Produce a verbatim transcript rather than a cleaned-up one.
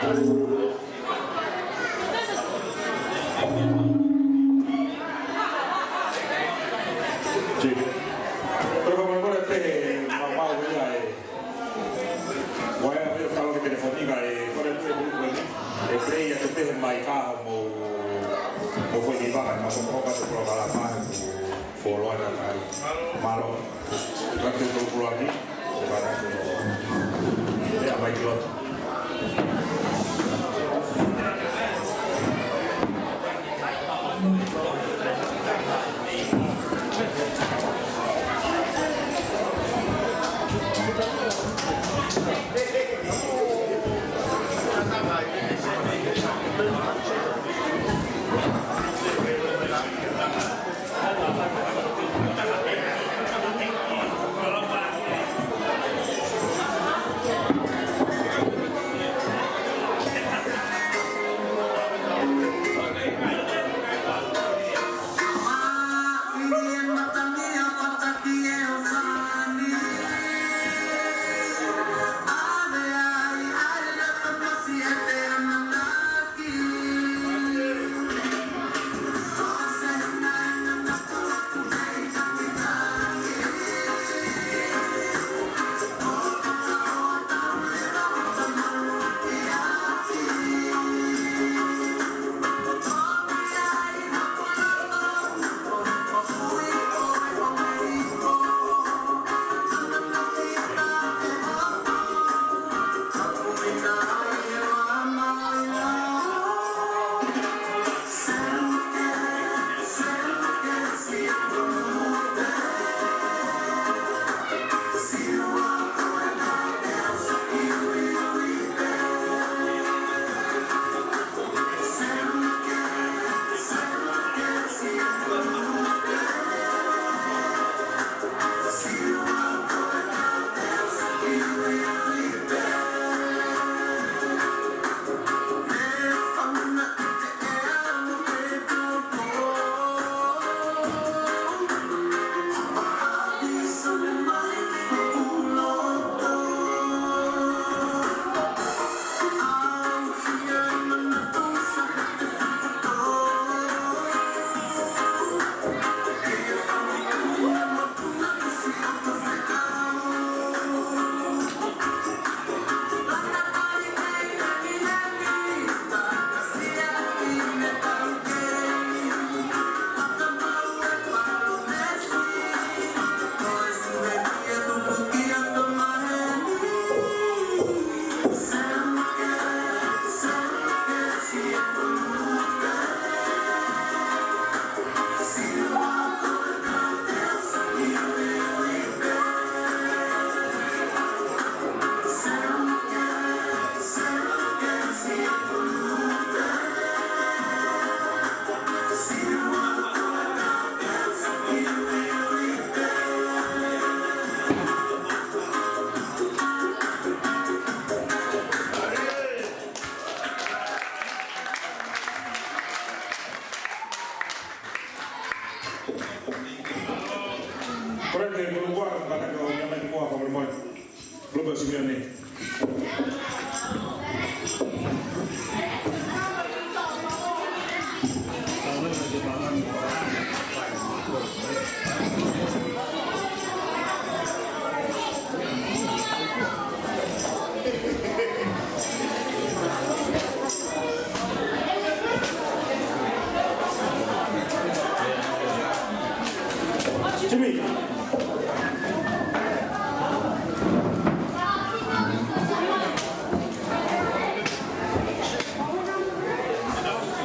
Chief. Pero ko e kole pē maumau ia e. Ua e pē kalo ke telefoni ka e kole pē pē pē. E play atu pē mai ka mo mo ko ni baka mo ko ka to programa. Foloa na kai. Mālō. Ka ke to programa ni. Ko ka na to. E a mai kilo. Korete, ko e ua, ka ko e ua mai ko e ua, ka ko e ua mai. Robert Simeone. Jimmy.